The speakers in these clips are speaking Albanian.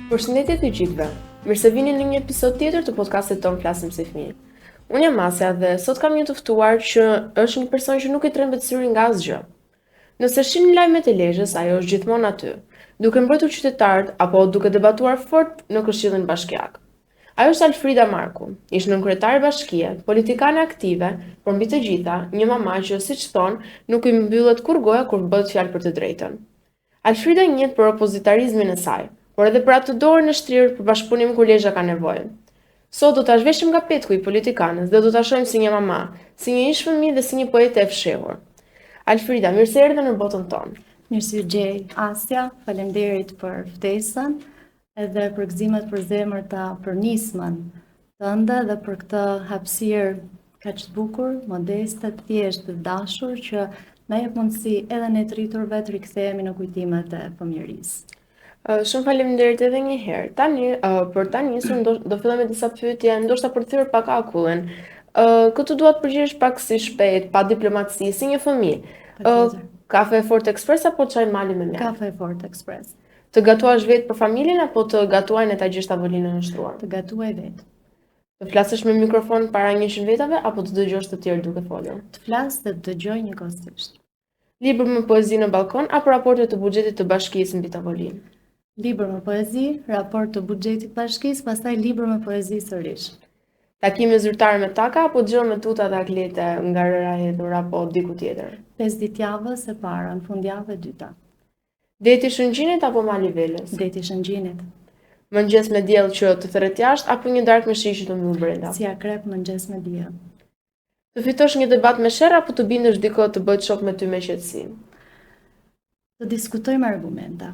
Përshëndetje të gjithëve. Mirë se vini në një episod tjetër të podcastit tonë Flasim si fëmijë. Unë jam Asja dhe sot kam një të ftuar që është një person që nuk i trembet syri nga asgjë. Nëse shihni lajmet e Lezhës, ajo është gjithmonë aty, duke mbrojtur qytetarët apo duke debatuar fort në Këshillin Bashkiak. Ajo është Alfrida Marku, ish nënkryetare bashkie, politikane aktive, por mbi të gjitha, një mama që, siç thonë, nuk i mbyllet kurrë goja kur bëhet fjalë për të drejtën. Alfrida njihet për opozitarizmin e saj, por edhe për atë dorën e shtrirë për bashkëpunim kur Lezha ka nevojë. Sot do ta zhveshim nga petku i politikanes dhe do ta shohim si një mama, si një ish fëmijë dhe si një poete e fshehur. Alfrida, mirë se erdhe në botën tonë. Mirë se ju gjej, Asja, faleminderit për ftesën. Edhe përgëzime të përzemërta për nismën tënde dhe për këtë hapësirë kaq të bukur, modeste, të thjeshtë dhe të dashur që na jep mundësi edhe ne të rriturve të rikthehemi në kujtimet e fëmijërisë. Shumë faleminderit edhe një herë. Tani, për ta nisur, do, do filloj me disa pyetje, ndoshta për të thyer pak akullin. Këtu dua të përgjigjesh pak si shpejt, pa diplomaci, si një fëmijë. Kafe e fortë ekspres apo çaj mali me mjaltë? Kafe e fortë ekspres. Të gatuash vetë për familjen apo të gatuajnë e ta gjesh tavolinën e shtruar? Të gatuaj vetë. Të flasësh me mikrofon para 100 vetave apo të dëgjosh të tjerë duke folur? Të flas dhe të dëgjoj njëkohësisht. Libër me poezi në ballkon apo raporte të buxhetit të bashkisë mbi tavolinë? Libër me poezi, raport të buxhetit të bashkisë, pastaj libër me poezi sërish. Takime zyrtare me taka apo xhiro me tuta dhe aklete nga rëra e hedhur apo diku tjetër? 5 ditë javës e para, në fundjavë e dyta. Deti i Shëngjinit apo Mali i Velës? Deti i Shëngjinit. Mëngjes me diell që të thërret jashtë apo një darkë me shi që të mbyll brenda? Si akrep mëngjes me diell. Të fitosh një debat me sherr apo të bindësh dikë të bëhet shok me ty me qetësi? Të diskutoj me argumenta.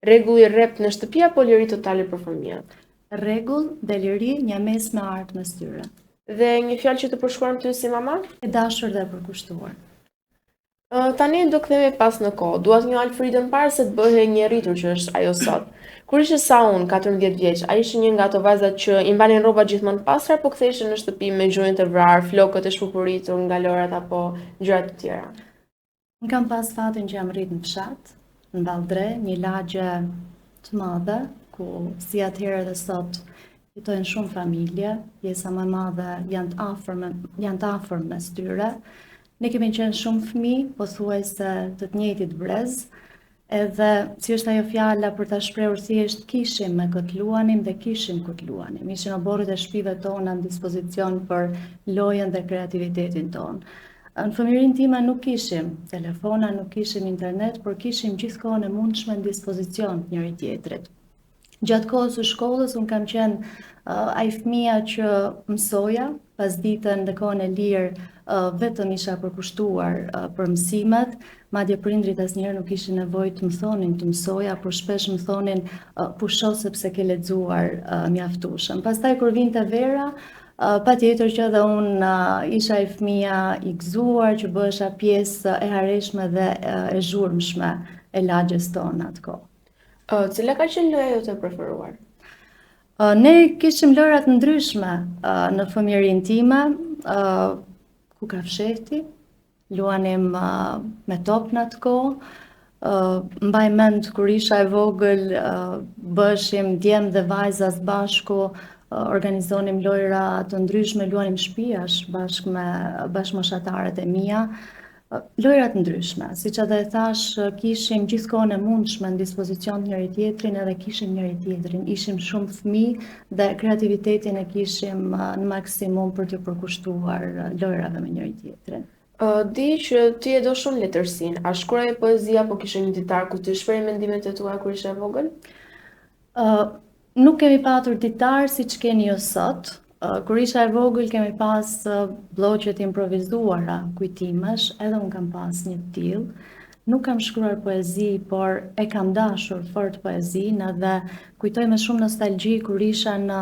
Rregull i rreptë në shtëpi apo liri totale për fëmijët? Rregull dhe liri, një mesme e artë mes tyre. Dhe një fjalë që të përshkruan ty si mama? E dashur dhe e përkushtuar. Tani do kthehemi pas në kohë. Dua të njoh Alfridën para se të bëhej një e rritur që është ajo sot. Kur ishe sa unë, 14 vjeç, a ishe një nga ato vajzat që i mbanin rrobat gjithmonë të pastra apo ktheheshe në shtëpi me gjunjët e vrarë, flokët e shpupuritur nga lojërat apo gjëra të tjera? Unë kam pas fatin që jam rrit në fshat, në Balldre, një lagje të madhe, ku si atëherë edhe sot jetojnë shumë familje, pjesa më e madhe janë të afërm, janë të afërm mes tyre. Ne kemi qenë shumë fëmijë, pothuajse të të njëjtit brez, edhe si është ajo fjala për ta shprehur thjesht kishim me kë të luanim dhe kishim ku të luanim. Ishin oborret e shtëpive tona në dispozicion për lojën dhe kreativitetin tonë. Në fëmijërinë time nuk kishim telefona, nuk kishim internet, por kishim gjithë kohën e mundshme në dispozicion të njëri-tjetrit. Gjatë kohës së shkollës unë kam qenë uh, ai fëmija që mësoja pasditen dhe kohën e lirë uh, vetëm isha përkushtuar uh, për mësimet, madje prindrit asnjëherë nuk kishin nevojë të më thonin të mësoja, por shpesh më thonin uh, pusho sepse ke lexuar uh, mjaftueshëm. Pastaj kur vinte vera, uh, patjetër që edhe unë uh, isha ai fëmija i gëzuar që bëhesha pjesë e hareshme dhe uh, e zhurmshme e lagjes tonë atë kohë. Uh, cila ka qenë loja jote e preferuar? Uh, ne kishim lojra të ndryshme uh, në fëmijërinë time, uh, kukafshehti, luanim uh, me top në atë kohë, uh, mbaj mend kur isha e vogël, uh, bëheshim djem dhe vajza së bashku, uh, organizonim lojra të ndryshme, luanim shpiash bashkë me bashkëmoshatarët e mia. Lojra të ndryshme, siç edhe e thashë, kishim gjithë kohën e mundshme në dispozicion të njëri-tjetrin edhe kishim njëri-tjetrin. Ishim shumë fëmijë dhe kreativitetin e kishim në maksimum për t'iu përkushtuar lojrave me njëri-tjetrin. Uh, di që ti e do shumë letërsinë. A shkruaje poezi apo kishe një ditar ku ti shprehje mendimet e tua kur ishe e vogël? Uh, Nuk kemi patur ditar siç keni ju sot. Kur isha e vogël kemi pas blloqe të improvizuara kujtimesh, edhe unë kam pas një të tillë. Nuk kam shkruar poezi, por e kam dashur fort poezinë dhe kujtoj me shumë nostalgji kur isha në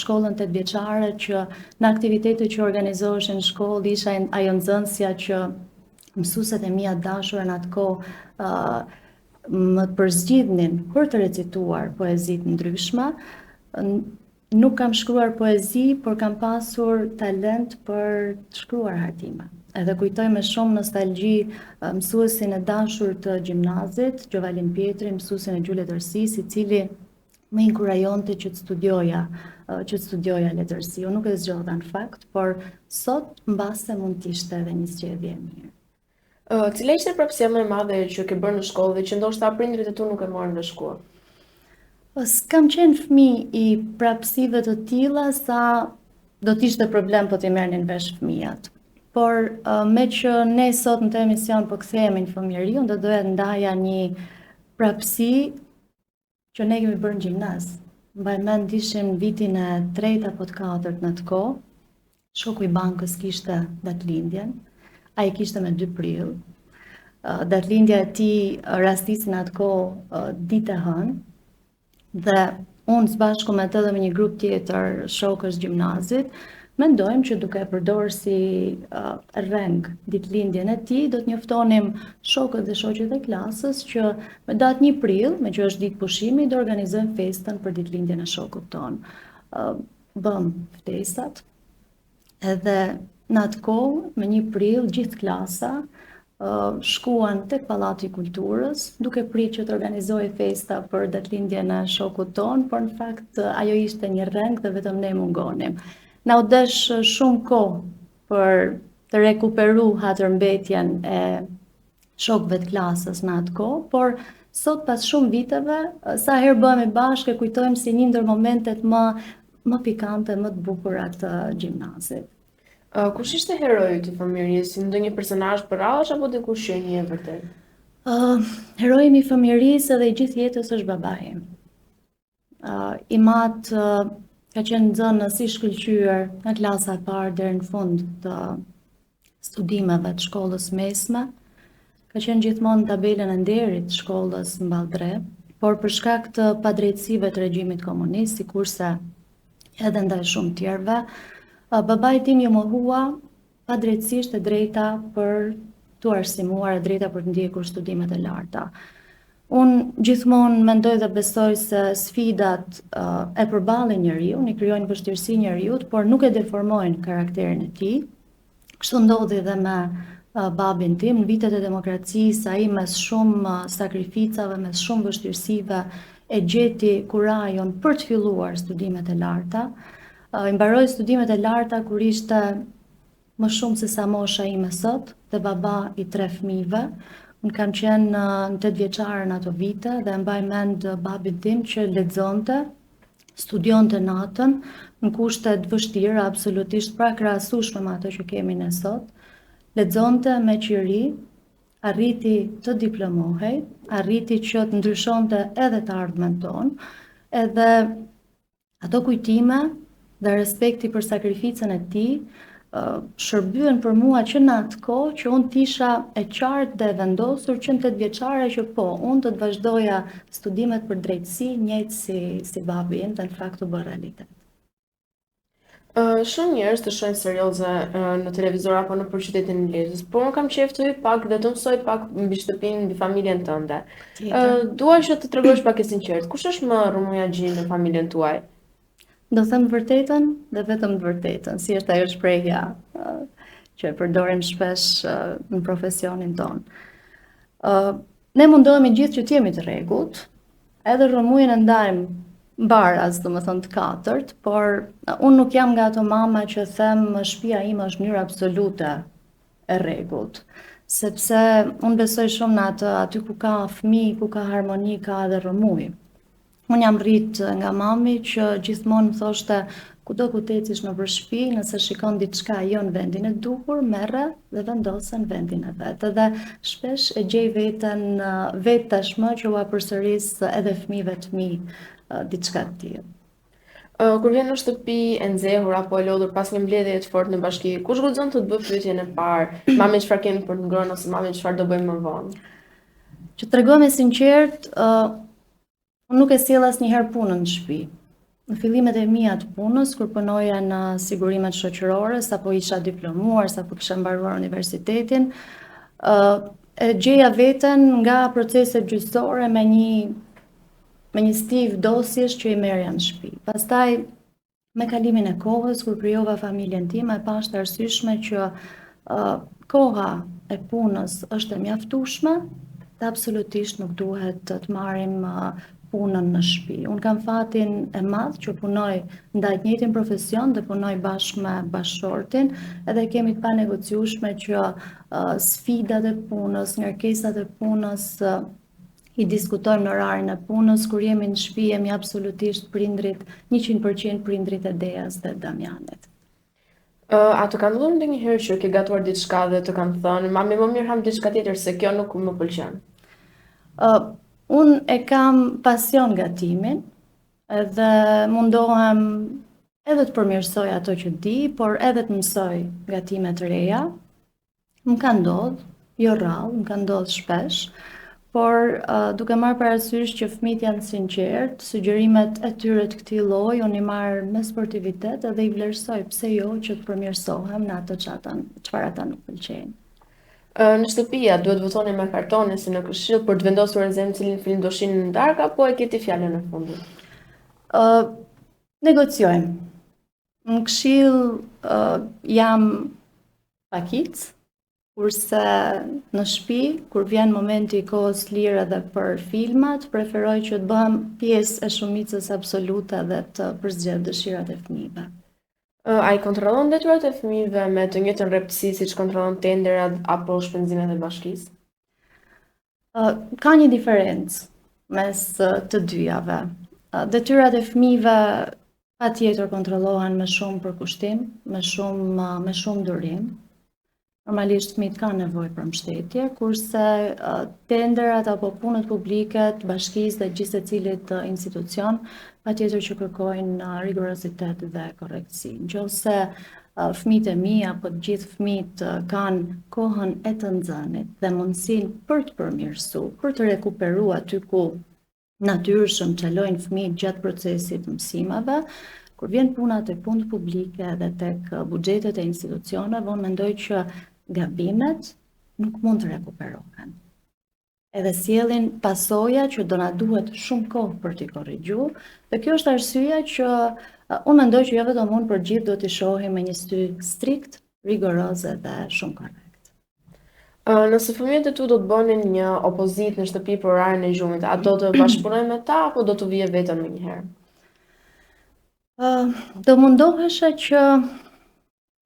shkollën tetëvjeçare që në aktivitetet që organizoheshin në shkollë isha ajo nxënësja që mësueset e mia të dashura në atë kohë uh, më përzgjidhnin për të recituar poezi të ndryshme. Nuk kam shkruar poezi, por kam pasur talent për të shkruar hartime. Edhe kujtoj me shumë nostalgji mësuesin e dashur të gjimnazit, Gjovalin Pjetri, mësuesin e gjuhë letërsisë, i cili më inkurajonte që të studioja, që të studioja letërsi. Unë nuk e zgjodha në fakt, por sot mbase mund të ishte edhe një zgjedhje e mirë. Uh, cila ishte prapësia më e madhe që ke bërë në shkollë dhe që ndoshta prindërit e tu nuk e morën vesh kurrë? Po, s'kam qenë fëmijë i prapësive të tilla sa do të ishte problem po t'i merrnin vesh fëmijët. Por uh, meqë ne sot në këtë emision po kthehemi në fëmijëri, unë do doja të ndaja një prapësi që ne kemi bërë në gjimnaz. Mbaj mend ishim në vitin e tretë apo të katërt në atë kohë. Shoku i bankës kishte datëlindjen. Ai kishte me 2 prill. Datëlindja e tij rastisi në atë kohë ditë e hënë. Dhe unë së bashku me të dhe me një grup tjetër shokësh të gjimnazit, mendojmë që duke e përdorë si uh, rreng ditëlindjen e tij, do të njoftonim shokët dhe shoqet e klasës që me datë 1 prill, meqë është ditë pushimi, do organizojmë festën për ditëlindjen e shokut tonë. Uh, bëmë ftesat, edhe në atë kohë, me 1 prill, gjithë klasa, shkuan tek Pallati i Kulturës, duke prit që të organizohej festa për datëlindjen e shokut tonë, por në fakt ajo ishte një rreng dhe vetëm ne mungonim. Na u desh shumë kohë për të rekuperu hatërmbetjen e shokëve të klasës në atë kohë, por sot pas shumë viteve, sa herë bëhemi bashkë e kujtojmë si një ndër momentet më më pikante, më të bukura të gjimnazit. Uh, kush ishte heroi yt i fëmijërisë? Ndonjë personazh përrallash apo dikush që e njeh vërtet? Uh, heroi im i fëmijërisë edhe i gjithë jetës është babai im. Uh, im atë uh, ka qenë nxënës i shkëlqyer nga klasa e parë deri në fund të studimeve të shkollës mesme. Ka qenë gjithmonë në tabelën e nderit të shkollës në Balldre, por për shkak të padrejtësive të regjimit komunist, sikurse edhe ndaj shumë tjerëve, babait tim iu mohua padrejtësisht e drejta për t'u arsimuar, e drejta për të ndjekur studimet e larta. Unë gjithmonë mendoj dhe besoj se sfidat e përballin njeriun, i krijojnë vështirësi njeriut, por nuk e deformojnë karakterin e tij. Kështu ndodhi dhe me babin tim, në vitet e demokracisë, ai mes shumë sakrificave, mes shumë vështirësive, e gjeti kurajon për të filluar studimet e larta. I mbaroi studimet e larta kur ishte më shumë se sa mosha ime sot dhe baba i tre fëmijëve. Unë kam qenë në tetëvjeçare në ato vite dhe e mbaj mend babin tim që lexonte, studionte natën në kushte të vështira, absolutisht të pakrahasueshme me ato që kemi ne sot. Lexonte me qiri, arriti të diplomohej, arriti që të ndryshonte edhe të ardhmen tonë, edhe ato kujtime dhe respekti për sakrificën e tij shërbyen për mua që në atë kohë që unë të isha e qartë dhe e vendosur që në tetëvjeçare që po, unë do të vazhdoja studimet për drejtësi njëjtë si, si babi im dhe në fakt u bë realitet. Uh, shumë njerëz të shohin serioze uh, në televizor apo nëpër qytetin e Lezhës, por unë kam qejf të hyj pak dhe të mësoj pak mbi shtëpinë, mbi familjen tënde. Uh, dua që të tregosh pak e sinqertë, kush është më rrëmujaxhi në familjen tuaj? Do them të vërtetën dhe vetëm të vërtetën, si është ajo shprehja që e përdorim shpesh në profesionin tonë. Ne mundohemi gjithë që të jemi të rregullt, edhe rrëmujën e ndajmë baras, domethënë të katërt, por unë nuk jam nga ato mama që them shtëpia ime është në mënyrë absolute e rregullt. Sepse unë besoj shumë në atë, aty ku ka fëmijë, ku ka harmoni, ka edhe rrëmujë. Unë jam rrit nga mami që gjithmonë më thoshte kudo ku të ecish nëpër shtëpi, nëse shikon diçka jo në vendin e duhur, merre dhe vendose në vendin e vet. Edhe shpesh e gjej veten vetë tashmë që ua përsëris edhe fëmijëve të mi diçka të tillë. Kur vjen në shtëpi e nxehur apo e lodhur pas një mbledhjeje të fortë në bashki, kush guxon të të bëjë pyetjen e parë, mami çfarë kemi për të ngrënë ose mami çfarë do bëjmë më vonë? Që të tregohem e sinqertë, uh, Unë nuk e sjell asnjëherë punën në shtëpi. Në fillimet e mia të punës, kur punoja në sigurimet shoqërore, sapo isha diplomuar, sapo kisha mbaruar universitetin, ë e gjeja veten nga proceset gjyqësore me një me një stivë dosjesh që i merrja në shtëpi. Pastaj Me kalimin e kohës, kur krijova familjen time, e pashë të arsyeshme që uh, koha e punës është e mjaftueshme dhe absolutisht nuk duhet të marrim uh, punën në shtëpi. Unë kam fatin e madh që punoj ndaj të njëjtin profesion dhe punoj bashkë me bashkëshortin, edhe kemi të panegociueshme që uh, sfidat e punës, ngarkesat e punës uh, i diskutojmë në orarin e punës, kur jemi në shtëpi jemi absolutisht prindrit, 100% prindrit e Deas dhe Damianit. A të ka ndodhur ndonjëherë që ke gatuar diçka dhe të kanë thënë, mami më mirë hamë diçka tjetër se kjo nuk më pëlqen? Uh, unë e kam pasion gatimin edhe mundohem edhe të përmirësoj ato që di, por edhe të mësoj gatime të reja. Më ka ndodhë, jo rrallë, më ka ndodhë shpesh, por uh, duke marrë parasysh që fëmijët janë sinqertë, sugjerimet e tyre të këtij lloji unë i marr me sportivitet edhe i vlerësoj pse jo që të përmirësohem në ato që ata çfarë ata nuk pëlqejnë. Në shtëpi a duhet votoni me kartone si në këshill për të vendosur e zëmë cilin film do shihni në darkë apo e ke ti fjalën e fundit? Uh, negociojmë. Në këshill uh, jam pakicë, kurse në shtëpi, kur vjen momenti i kohës lirë edhe për filmat, preferoj që të bëhem pjesë e shumicës absolute dhe të përzgjedh dëshirat e fëmijëve. A i kontrollon detyrat e fëmijëve me të njëjtën rreptësi siç kontrollon tenderat apo shpenzimet e bashkisë? Ka një diferencë mes të dyjave. Detyrat e fëmijëve patjetër kontrollohen me shumë përkushtim, me shumë me shumë durim. Normalisht fëmijët kanë nevojë për mbështetje, kurse tenderat apo punët publike të bashkisë dhe gjithsecilit institucion patjetër që kërkojnë rigorozitet dhe korrektësi. Në qoftë se fëmijët e mi apo të gjithë fëmijët kanë kohën e të nxënit dhe mundësinë për të përmirësu, për të rekuperu aty ku natyrshëm çalojnë fëmijët gjatë procesit të mësimeve, kur vjen puna te punët publike dhe tek buxhetet e institucioneve, unë mendoj që gabimet nuk mund të rekuperohen. edhe sjellin pasoja që do na duhet shumë kohë për t'i korrigju, dhe kjo është arsyeja që unë mendoj që jo vetëm unë, por gjithë duhet t'i shohim me një sy strikt, rigoroz dhe shumë korrekt. Nëse fëmijët e tu do të bënin një opozitë në shtëpi për orarin e gjumit, a do të bashkëpunoje me ta apo do të vije veton menjëherë? Uh, do mundohesha që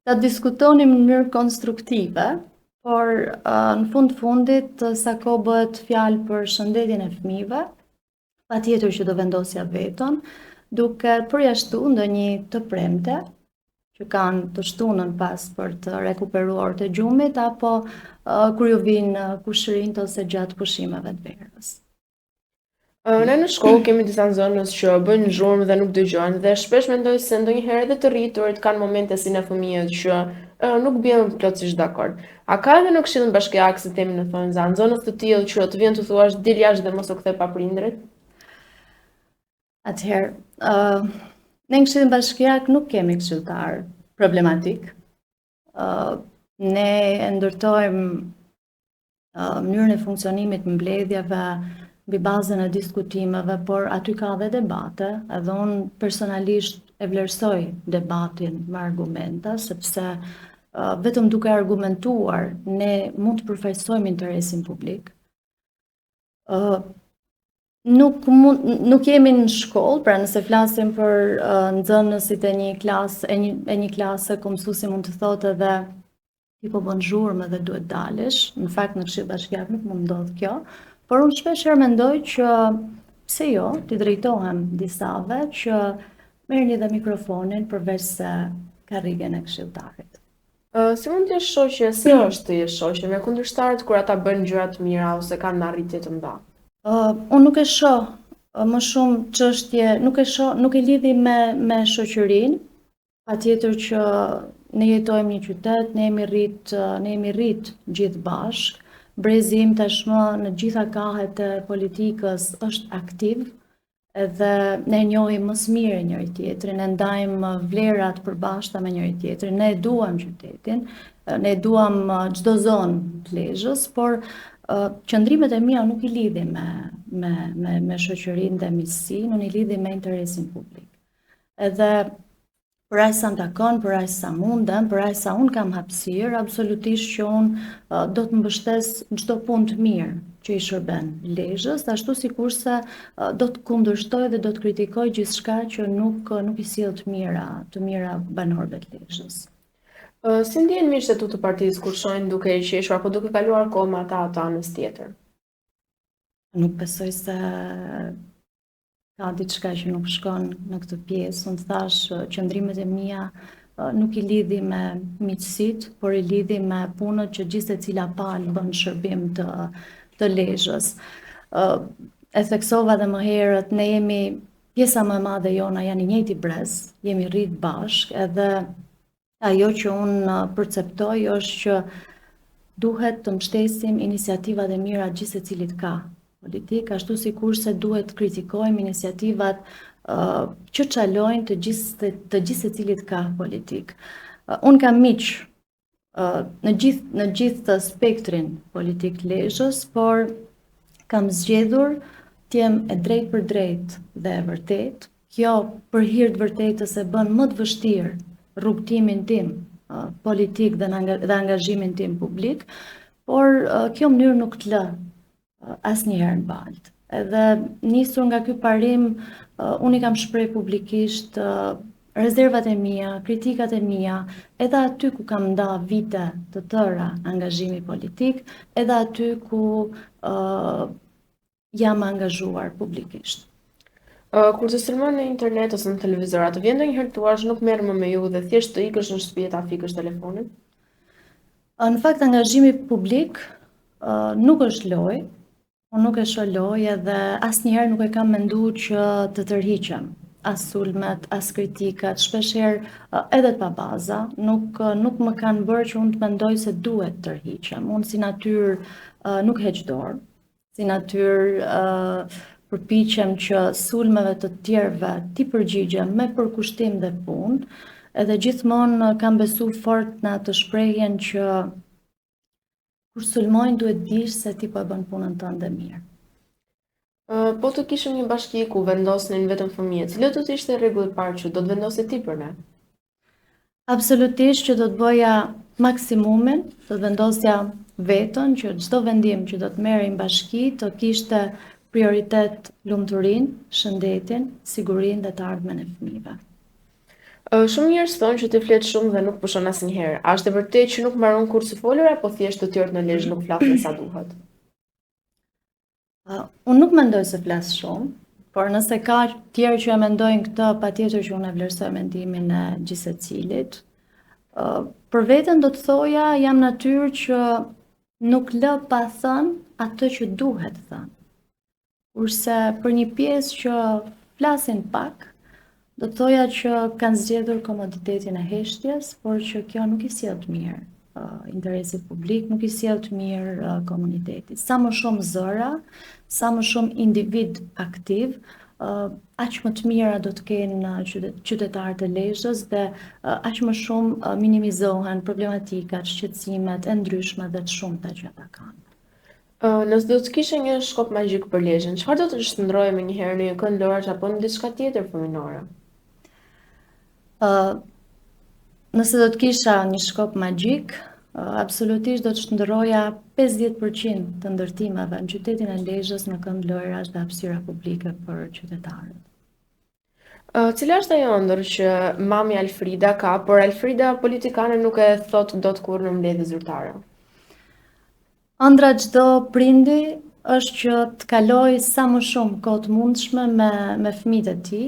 Ta diskutonim në mënyrë konstruktive, por në fund të fundit sa kohë bëhet fjalë për shëndetin e fëmijëve, patjetër që do vendosja veton, duke përjashtu ndonjë të premte që kanë të shtunën pas për të rekuperuar orët e gjumit apo uh, kur ju vijnë kushërinjtë ose gjatë pushimeve të verës. Ne në shkollë kemi disa nxënës që bëjnë zhurmë dhe nuk dëgjojnë dhe shpesh mendoj se ndonjëherë edhe të rriturit kanë momente si ne fëmijët që nuk bien plotësisht dakord. A ka edhe në Këshillin Bashkiak, si themi në thonjëza, nxënës të tillë që të vjen të thuash dil jashtë dhe mos u kthe pa prindërit? Atëherë, uh, ne në Këshillin Bashkiak nuk kemi këshilltar problematik. Uh, ne e ndërtojmë mënyrën e funksionimit të mbledhjeve, mbi bazën e diskutimeve, por aty ka dhe debate, edhe unë personalisht e vlerësoj debatin me argumenta, sepse uh, vetëm duke argumentuar ne mund të përfaqësojmë interesin publik. Uh, nuk mund nuk jemi në shkollë, pra nëse flasim për uh, nxënësit e një klasë, e një e një klase ku mësuesi mund të thotë edhe ti po bën zhurmë dhe duhet dalësh. Në fakt në Këshill Bashkiak nuk mund ndodh kjo, por unë shpesh herë mendoj që pse jo, t'i drejtohem disave që merrni dhe mikrofonin përveç se karrigen e këshilltarit. Uh, si mund të jesh shoqe, si është të jesh shoqe me kundërshtarët kur ata bëjnë gjëra të mira ose kanë arritje të mëdha? Uh, unë nuk e shoh më shumë çështje, nuk e shoh, nuk e lidhi me me shoqërinë, Patjetër që ne jetojmë një qytet, ne jemi rrit, ne jemi rrit gjithë bashkë. Brezi im tashmë në gjitha kahet e politikës është aktiv edhe ne njohim më së miri njëri tjetrin, ne ndajmë vlera të përbashkëta me njëri tjetrin, ne e duam qytetin, ne e duam çdo zonë të Lezhës, por qëndrimet e mia nuk i lidhi me me me me shoqërinë dhe miqësinë, unë i lidhi me interesin publik. Edhe. Për aq sa më takon, për aq sa mundem, për aq sa unë kam hapësirë, absolutisht që unë do të mbështes çdo punë të mirë që i shërben Lezhës, ashtu sikurse do të kundërshtoj dhe do të kritikoj gjithçka që nuk nuk i sjell të mira, të mira banorëve të Lezhës. Si ndihen miqtë e tu të partisë kur të shohin duke qeshur apo duke kaluar kohë me ata të anës tjetër? Nuk besoj se ka diçka që nuk shkon në këtë pjesë. Unë thashë, qëndrimet e mia nuk i lidhi me miqësitë, por i lidhi me punët që gjithsecila palë bën në shërbim të, të Lezhës. E theksova dhe më herët, ne jemi pjesa më e madhe jona janë i njëjti brez, jemi rrit bashkë edhe Ajo që unë perceptoj është që duhet të mbështesim iniciativat e mira gjithsecilit kah politik, ashtu sikurse duhet të kritikojmë iniciativat uh, që çalojnë të gjithë të gjithsecilit kah politik. Uh, unë kam miq uh, në gjithë në gjithë spektrin politik të Lezhës, por kam zgjedhur të jem e drejtpërdrejtë dhe e vërtetë, Kjo, për hir të vërtetës, e bën më të vështirë rrugëtimin tim politik dhe dhe angazhimin tim publik, por kjo mënyrë nuk të lë asnjëherë në baltë. Edhe nisur nga ky parim, unë i kam shpreh publikisht rezervat e mia, kritikat e mia, edhe aty ku kam nda vite të tëra angazhimi politik, edhe aty ku uh, jam angazhuar publikisht. Uh, kur të sulmojnë në internet ose në televizor, a të vjen ndonjëherë të thuash nuk merrem më me ju dhe thjesht të ikësh në shtëpi e ta fikësh telefonin? Në fakt angazhimi publik uh, nuk është lojë. Unë nuk e shoh lojë dhe asnjëherë nuk e kam mendu që të tërhiqem. As sulmet, as kritikat, shpeshherë edhe të pabaza, nuk nuk më kanë bërë që unë të mendoj se duhet të tërhiqem. Unë si natyrë nuk heq dorë. Si natyrë përpiqem që sulmeve të tjerëve t'i përgjigjem me përkushtim dhe punë, edhe gjithmonë kam besu fort në atë shprehjen që kur sulmojnë duhet dish se ti po e bën punën tënde mirë. Po të kishim një bashki ku vendosnin vetëm fëmijët, cili do të ishte rregulli i parë që do të vendosje ti për ne? Absolutisht që do të bëja maksimumin, do të vendosja veton që çdo vendim që do të merrej në bashki të kishte prioritet lumturinë, shëndetin, sigurinë dhe të ardhmen e fëmijëve. Shumë njerëz thonë që ti flet shumë dhe nuk pushon asnjëherë. A është e vërtetë që nuk mbaron kurrë së foluri apo thjesht të tjerët në Lezhë nuk flasin sa duhet? Uh, unë nuk mendoj se flas shumë, por nëse ka tjerë që e mendojnë këtë, patjetër që unë e vlerësoj mendimin e gjithsecilit. Uh, për veten do të thoja, jam natyrë që nuk lë pa thënë atë që duhet thënë. Kurse për një pjesë që flasin pak, do të thoja që kanë zgjedhur komoditetin e heshtjes, por që kjo nuk i sjell të mirë interesit publik, nuk i sjell të mirë komunitetit. Sa më shumë zëra, sa më shumë individë aktivë, aq më të mira do të kenë qytetarët e Lezhës dhe aq më shumë minimizohen problematikat, shqetësimet e ndryshme dhe të shumta që ata kanë. Nëse do të kishe një shkop magjik për Lezhën, çfarë do të shndërroje menjëherë në një kënd lojërash apo në diçka tjetër fëminore? Uh, nëse do të kisha një shkop magjik, uh, absolutisht do të shndërroja 50% të ndërtimeve në qytetin e Lezhës në kënd lojërash dhe hapësira publike për qytetarët. Uh, cila është ajo ëndërr që mami Alfrida ka, por Alfrida politikane nuk e thotë dot kurrë në mbledhje zyrtare? Ëndrra e çdo prindi është që të kalojë sa më shumë kohë të mundshme me me fëmijët e tij,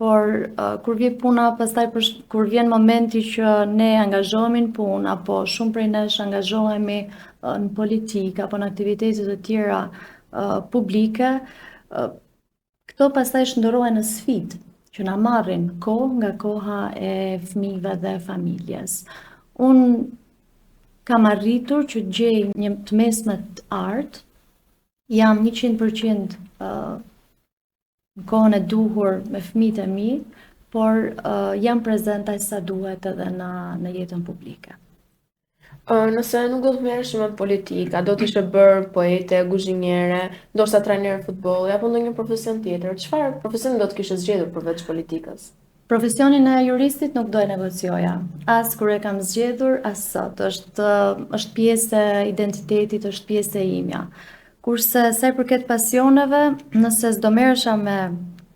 por uh, kur vjen puna pastaj për, kur vjen momenti që ne angazhohemi në punë apo shumë prej nesh angazhohemi uh, në politikë apo në aktivitete të tjera uh, publike, uh, Këto pastaj shndërrohen në sfidë që na marrin kohë nga koha e fëmijëve dhe familjes. Unë kam arritur që të gjej një të mesme të artë, jam 100% në kohën e duhur me fëmijët e mi, por jam prezent aq sa duhet edhe në në jetën publike. Nëse nuk do të merreshe me politikë, a do të ishe bërë poete, kuzhiniere, ndoshta trajnere futbolli apo ndonjë profesion tjetër? Çfarë profesioni do të kishe zgjedhur përveç politikës? Profesionin e juristit nuk do e negocioja, as kur e kam zgjedhur, as sot. Është është pjesë e identitetit, është pjesë e imja. Kurse sa i përket pasioneve, nëse s'do merresha me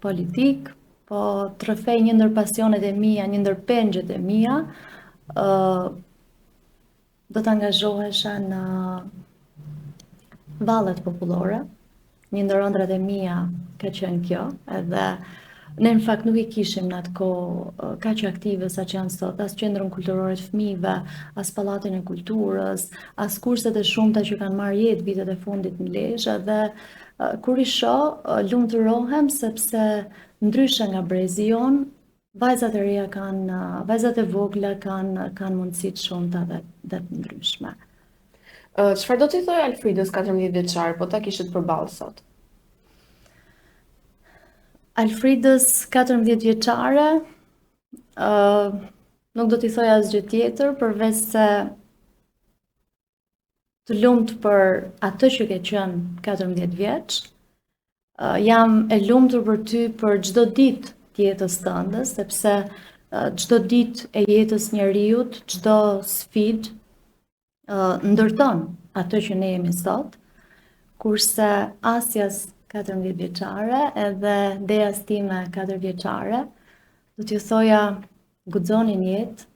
politikë, po të rrëfej një ndër pasionet e mia, një ndër pengjet e mia, ë do të angazhohesha në vallet popullore. Një ndër ëndrrat e mia ka qenë kjo, edhe ne në fakt nuk i kishim në atë kohë kaq aktive sa që janë sot, as qendrën kulturore të fëmijëve, as pallatin e kulturës, as kurset e shumta që kanë marrë jetë vitet e fundit në Lezhë, edhe kur i shoh, lumturohem sepse ndryshe nga brezi jonë, Vajzat e reja kanë, vajzat e vogla kanë kanë mundësi të shumta dhe dhe të ndryshme. Çfarë do t'i thoje Alfridës 14 vjeçare, po ta kishit përballë sot? Alfridës 14 vjeçare, ë uh, nuk do t'i thoja asgjë tjetër përveç se të lumtë për atë që ke qenë 14 vjeç. Jam e lumtur për ty për çdo ditë të jetës tënde, sepse çdo ditë e jetës njeriut, çdo sfidë ndërton atë që ne jemi sot. Kurse Asjas 14 vjeçare edhe Deas time 4 vjeçare, do t'ju thoja guxoni në jetë,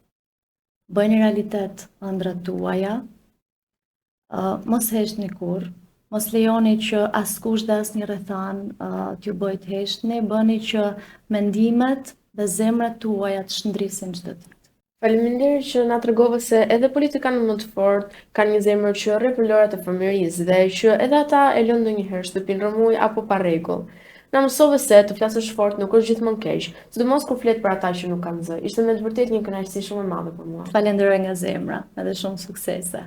Bëjni realitet ëndrrat tuaja. Uh, mos heshtni kurrë, mos lejoni që askush dhe asnjë rrethanë uh, t'ju bëjë të heshtni, bëni që mendimet dhe zemrat tuaja të shndrisin çdo ditë. Faleminderit që na tregove se edhe politikanët më të fortë kanë një zemër që rreh për lojërat e fëmijërisë dhe që edhe ata e lënë ndonjëherë shtëpinë rrëmujë apo pa rregull. Na mësove se të flasësh fort nuk është gjithmonë keq, sidomos kur flet për ata që nuk kanë zë. Ishte me të vërtetë një kënaqësi shumë e madhe për mua. Të falenderoj nga zemra, edhe shumë suksese.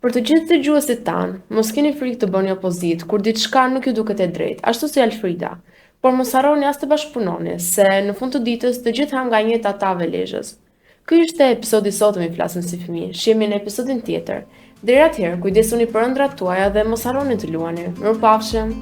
Për të gjithë dëgjuesit tanë, mos keni frikë të bëni opozitë kur diçka nuk ju duket e drejtë, ashtu si Alfrida. Por mos harroni as të bashkëpunoni, se në fund të ditës të gjithë hamë nga e njëjta tavë e Lezhës. Ky ishte episodi i sotëm i Flasim si fëmijë. Shihemi në episodin tjetër. Deri atëherë, kujdesuni për ëndrrat tuaja dhe mos harroni të luani. Mirupafshim!